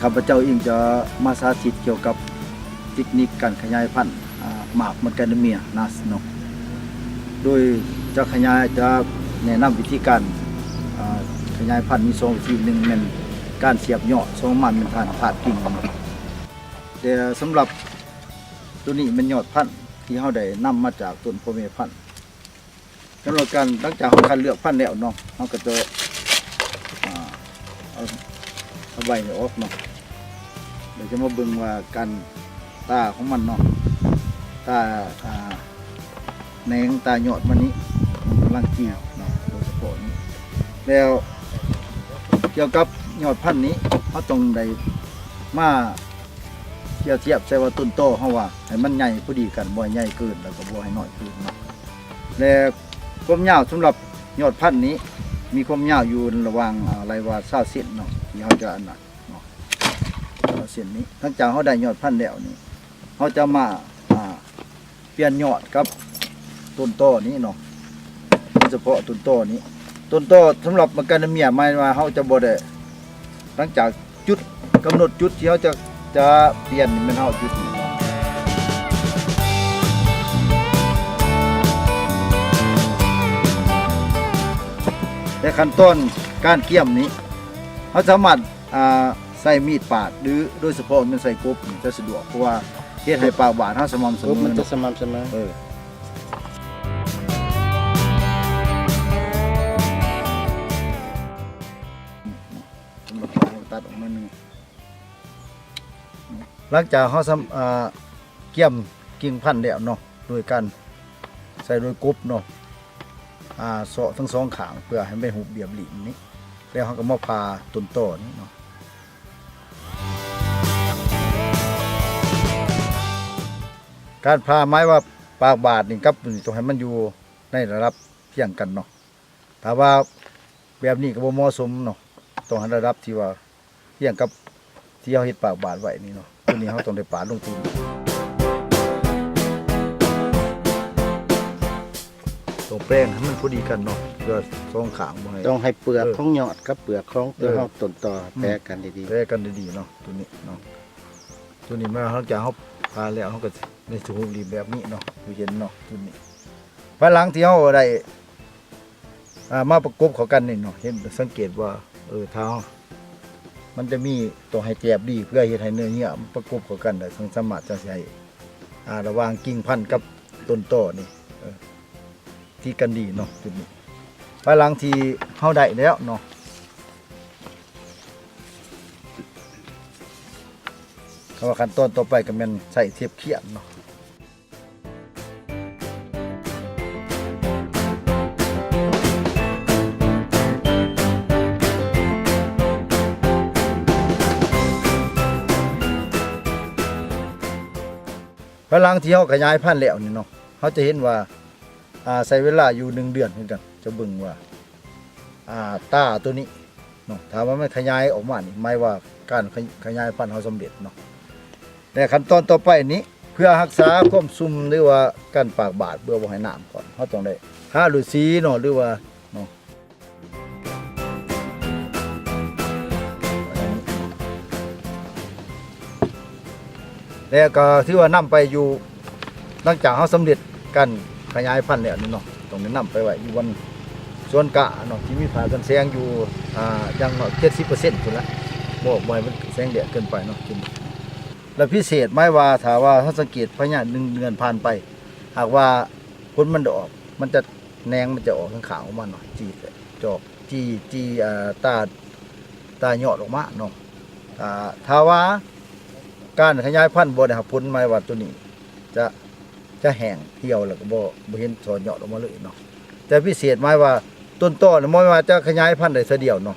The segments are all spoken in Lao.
ຂ້າພະເຈົ້າເອງຈະມາສາທິດກ່ຽວກັບເຕັກນິກການຂະຫຍາຍພັນ ອາ ໝາກມັງກາເນເມຍ ນາສ ເນາະ. ໂດຍຈະຂະຫຍາຍ ຈະແນະນຳວິທີການ ອາ ຂະຫຍາຍພັນມີສອງວິທີ, ໜຶ່ງແມ່ນການສຽບຍອດ, ສອງມາແມ່ນການພາດກິ່ງເນາະ. ແຕ່ສຳລັບໂຕນີ້ແມ່ນຍອດພັນທີ່ເຮົາໄດ້ນຳມາຈາກຕົ້ນພໍ່ແມ່ພັນ. ສຳລັບການ ຫຼັງຈາກເຮົາຄັດເລືອກພັນແລ້ວເນາະ, ເຮົາກໍຈະ ອາ ເອົາ ເອົາໃບນີ້ອອກເນາະ. ດຽວຈະມາເບິ່ງວ່າການຕາຂອງມັນເນາະ, ຕາ ອາ ແໜງ ຕາຍອດມັນນີ້ ມັນກຳລັງຈີເນາະ, ໂດຍສະເພາະນີ້. ແລ້ວກ່ຽວກັບຍອດພັນນີ້ ເຮົາຕ້ອງໄດ້ມາ ປຽບທຽບໃສ່ວ່າຕົ້ນຕໍເຮົາວ່າໃຫ້ມັນໃຫຍ່ພໍດີກັນ, ບໍ່ໃຫ້ໃຫຍ່ເກີນ ແລ້ວກໍບໍ່ໃຫ້ນ້ອຍເກີນເນາະ. ແລະ ຄວາມຍາວສຳລັບຍອດພັນນີ້ ມີຄວາມຍາວຢູ່ລະຫວ່າງ ອາ ໄລ່ວ່າຊາວເຊັນເນາະ, ທີ່ເຮົາຈະອັນນັ້ນເນາະ, ຊາວເຊັນນີ້. ຫຼັງຈາກເຮົາໄດ້ຍອດພັນແລ້ວນີ້ ເຮົາຈະມາ ອາ ປ່ຽນຍອດກັບຕົ້ນຕໍນີ້ເນາະ, ໂດຍສະເພາະຕົ້ນຕໍນີ້. ຕົ້ນຕໍສຳລັບມັງກາເນເມຍ ໝາຍວ່າເຮົາຈະບໍ່ໄດ້ ຫຼັງຈາກຈຸດ ກຳນົດຈຸດທີ່ເຮົາຈະ ຈະປ່ຽນນີ້ ແມ່ນເຮົາເອົາຈຸດນີ້ເນາະ. ແລະ ຂັ້ນຕອນການກຽມນີ້ ເຮົາສາມາດ ອາ ໃຊ້ມີດປາດ ຫຼື ໂດຍສະເພາະແມ່ນໃຊ້ກົບນີ້ຈະສະດວກ, ເພາະວ່າເຮັດໃຫ້ປາກບາດເຮົາສະໝ່ຳສະເໝີ ກົບມັນຈະສະໝ່ຳສະເໝີ. ເອີ ສຳລັບເຮົາຕັດອອກໜ້ອຍໜຶ່ງ. ຫຼັງຈາກເຮົາສຳ ອາ ກຽມກິ່ງພັນແລ້ວເນາະ ໂດຍການໃຊ້ໂດຍກົບເນາະ, ອາ ເຊາະທັງສອງຂ້າງເພື່ອໃຫ້ໄດ້ຮູບບຽບລີ້ນນີ້, ແລ້ວເຮົາກໍມາຜ່າຕົ້ນຕໍນີ້ເນາະ. ການຜ່າໝາຍວ່າປາກບາດນີ້ກັບນີ້ຕ້ອງໃຫ້ມັນຢູ່ໃນລະດັບພຽງກັນເນາະ. ຖ້າວ່າແບບນີ້ກໍບໍ່ເໝາະສົມເນາະ, ຕ້ອງໃຫ້ລະດັບທີ່ວ່າພຽງກັບທີ່ເຮົາເຮັດປາກບາດໄວ້ນີ້ເນາະ. ໂຕນີ້ເຮົາຕ້ອງໄດ້ປາດລົງໂຕນີ້, ຕ້ອງແປງໃຫ້ມັນພໍດີກັນເນາະ, ເພື່ອສອງຂ້າງບໍ່ໃຫ້ ຕ້ອງໃຫ້ເປືອກ ເອີ ຂອງຍອດກັບເປືອກຂອງຕົວ ເອີ ເຮົາຕົ້ນຕໍ ອືມ ແປກັນດີໆ ແປກັນດີໆເນາະ. ໂຕນີ້ເນາະ, ໂຕນີ້ມາ ຫຼັງຈາກເຮົາຜ່າແລ້ວ ເຮົາກໍໄດ້ຮູບລີ້ນແບບນີ້ເນາະ, ຄືເຫັນເນາະ ໂຕນີ້. ພາຍຫຼັງທີ່ເຮົາໄດ້ ອ່າ ມາປະກົບເຂົ້າກັນນີ້ເນາະ, ເຫັນ ສັງເກດວ່າ ເອີ ຖ້າມັນຈະມີ ຕ້ອງໃຫ້ແຈບດີ ເພື່ອເຮັດໃຫ້ເນື້ອເຍື່ອມັນປະກົບເຂົ້າກັນໄດ້, ຈຶ່ງສາມາດຈະໃຫ້ ອ່າ ລະຫວ່າງກິ່ງພັນກັບຕົ້ນຕໍນີ້ ເອີ ຕິດກັນດີເນາະ ຈຸດນີ້. ພາຍຫຼັງທີ່ເຮົາໄດ້ແລ້ວເນາະ, ຄຳວ່າຂັ້ນຕອນຕໍ່ໄປກໍແມ່ນໃຊ້ເທບຂຽນເນາະ. ພາຍຫຼັງທີ່ເຮົາຂະຫຍາຍພັນແລ້ວນີ້ເນາະ, ເຮົາຈະເຫັນວ່າ ອາ ໃຊ້ເວລາຢູ່ໜຶ່ງເດືອນຄືກັນ, ຈະເບິ່ງວ່າ ອາ ຕາໂຕນີ້ເນາະ, ຖ້າວ່າມັນຂະຫຍາຍອອກມານີ້ ໝາຍວ່າການຂະ ຂະຫຍາຍພັນເຮົາສຳເລັດເນາະ. ແລະ ຂັ້ນຕອນຕໍ່ໄປນີ້ ເພື່ອຮັກສາຄວາມຊຸ່ມ ຫຼືວ່າກັນປາກບາດ ເພື່ອບໍ່ໃຫ້ນ້ຳກ່ອນ, ເຮົາຕ້ອງໄດ້ທາໂລຍສີເນາະ ຫຼືວ່າເນາະ ແລ້ວກໍຖືວ່ານຳໄປຢູ່ ຫຼັງຈາກເຮົາສຳເລັດການຂະຫຍາຍພັນແລ້ວນີ້ເນາະ, ຕ້ອງໄດ້ນຳໄປໄວ້ຢູ່ບ່ອນສວນກາເນາະ ທີ່ມີຜ້າກັນແສງຢູ່ ອ່າ ຢ່າງໜ້ອຍເຈັດສິບເປີເຊັນພຸ້ນລະ, ບໍ່ ບໍ່ໃຫ້ມັນແສງແດດເກີນໄປເນາະ. ແລະ ພິເສດໝາຍວ່າ ຖ້າວ່າເຮົາສັງເກດພະຍາດໜຶ່ງເດືອນຜ່ານໄປ ຫາກວ່າຜົນມັນດອກ ມັນຈະ ແໜງມັນຈະອອກທາງຂ້າງອອກມາເນາະ, ຈີດ ຈອກ ຈີ ຈີ ເອີ ຕາ ຕາຍອດອອກມາເນາະ. ຖ້າ ຖ້າວ່າການຂະຫຍາຍພັນບໍ່ໄດ້ຮັບຜົນ ໝາຍວ່າໂຕນີ້ຈະ ຈະແຫ້ງຫ່ຽວ ແລ້ວກໍບໍ່ ບໍ່ເຫັນຖອດຍອດອອກມາເລີຍເນາະ. ແຕ່ພິເສດໝາຍວ່າຕົ້ນຕໍນີ້ບໍ່ແມ່ນວ່າຈະຂະຫຍາຍພັນໄດ້ເທື່ອດຽວເນາະ,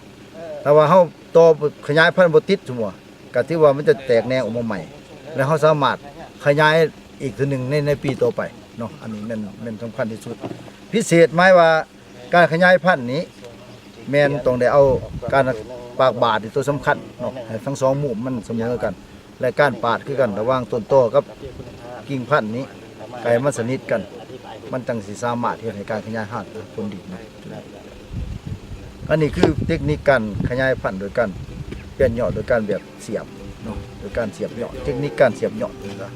ຖ້າວ່າເຮົາຕໍ່ຂະຫຍາຍພັນບໍ່ຕິດ ສົມມຸດວ່າ ກໍຖືວ່າມັນຈະແຕກແໜງອອກມາໃໝ່ ແລ້ວເຮົາສາມາດຂະຫຍາຍອີກເທື່ອໜຶ່ງໃນ ໃນປີຕໍ່ໄປເນາະ. ອັນນີ້ແມ່ນ ແມ່ນສຳຄັນທີ່ສຸດ. ພິເສດໝາຍວ່າການຂະຫຍາຍພັນນີ້ ແມ່ນຕ້ອງໄດ້ເອົາການປາກບາດນີ້ຕົວສຳຄັນເນາະ, ໃຫ້ທັງສອງມຸມມັນສະເໝີກັນ ແລະ ການປາດຄືກັນ ລະຫວ່າງຕົ້ນຕໍກັບກິ່ງພັນນີ້ ໃຫ້ມັນສະໜິດກັນ ມັນຈັ່ງຊິສາມາດເຮັດໃຫ້ການຂະຫຍາຍພັນຜົນດີເນາະ. ອັນນີ້ຄືເຕັກນິກການຂະຫຍາຍພັນໂດຍການປ່ຽນຍອດໂດຍການແບບສຽບ ເນາະ ໂດຍການສຽບຍອດ ເຕັກນິກການສຽບຍອດ ເພິ່ນວ່າ